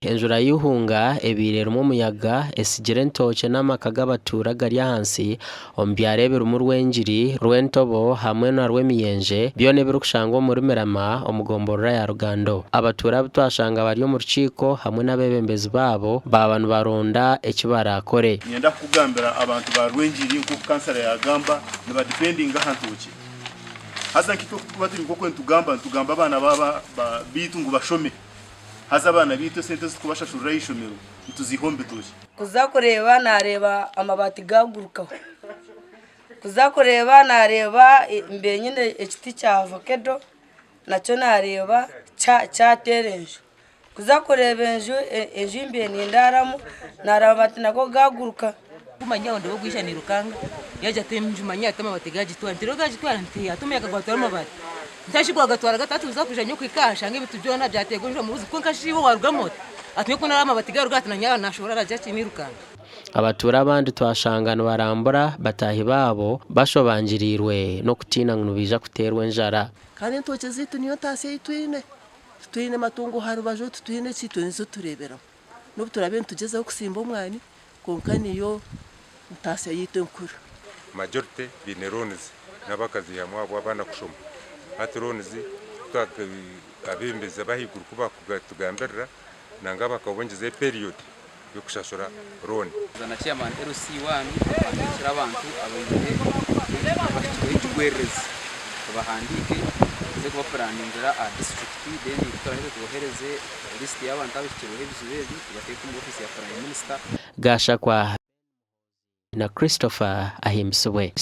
Enjura y'eihunga ebaire erimu omuyaga etsigire entookye n'amaka g'abatuura gari ahansi omu byaro ebirimu Rwengiri, Rwentobo hamwe na Rwemiyenje byona ebirikushangwa omuri Mirama omu gomborora ya Rugando. Abatuura abu twashanga bari omu rukiiko hamwe n'abeebembezi baabo baaba nibaronda eki baraakore. Niinyenda kukugambira abantu ba Rwengiri nk'oku kansara yaagamba nibadipendinga aha ntookye. Haza nka itwe oku turikuba turi nk'oku nitugamba, nitugamba abaana baitu ngu bashome. Haza abaana baitu esente ezi turikubashashurira aha ishomero nituziiha omu bitookye. Kuza kureeba naareeba amabaati gaagurukaho. Kuza kureeba naareeba mbe nyine ekiti kya vakedo nakyo naareeba kyateera enju. Kuza kureeba enju enju ei mbaire nindaaramu naareeba amabaati nago gaaguruka. Kumanya aho ndeeba ogwija nairukanga yaagira ati enju manya hati amabaati gaagitwara nti reero gaagitwara nti hati omuyaga gwatwara amabaati nti shi gwagatwara gata hati noza kwija nyowe kuhika aha nshange ebintu byona byateerwa enjura omu buzi kwonka shi iwe waarugamu ota ati nyowe ku naareeba amabaati gaaruga ati nanye naashohora naagira ki nairukanga. Abatuura abandi twashanga nibarambura bataahi baabo bashobangiriirwe n'okutiina ngu nibaija kuteerwa enjara. Kandi entookye zaitu niyo ntaasya ei twine. Titwine matungo aha rubaju, titwine ki, nizo tureeberaho. N'obu turaabe nitugyezaho kusimba omwani, kwonka niyo ntaasya yaitu enkuru. Majority baine loans n'abakazihamu ahabw'abaana kushoma. Hati loans abeebembezi ab'ahaiguru ku bakutugambirira nanga bakabongyeza period y'okushashura loan. Na chairman LC one kuhandiikira abantu abaine abahikirweho ekigwererezi tubahandiike tuze kubapuraningira aha disiturikiti then kuturaheza tubohereze lisiti y'abantu abahikirweho ebizibu ebi tubateeke omu ofiisi ya prime minister. Gashakwa Ben Muhoozi na Christopher Ahimbisibwe.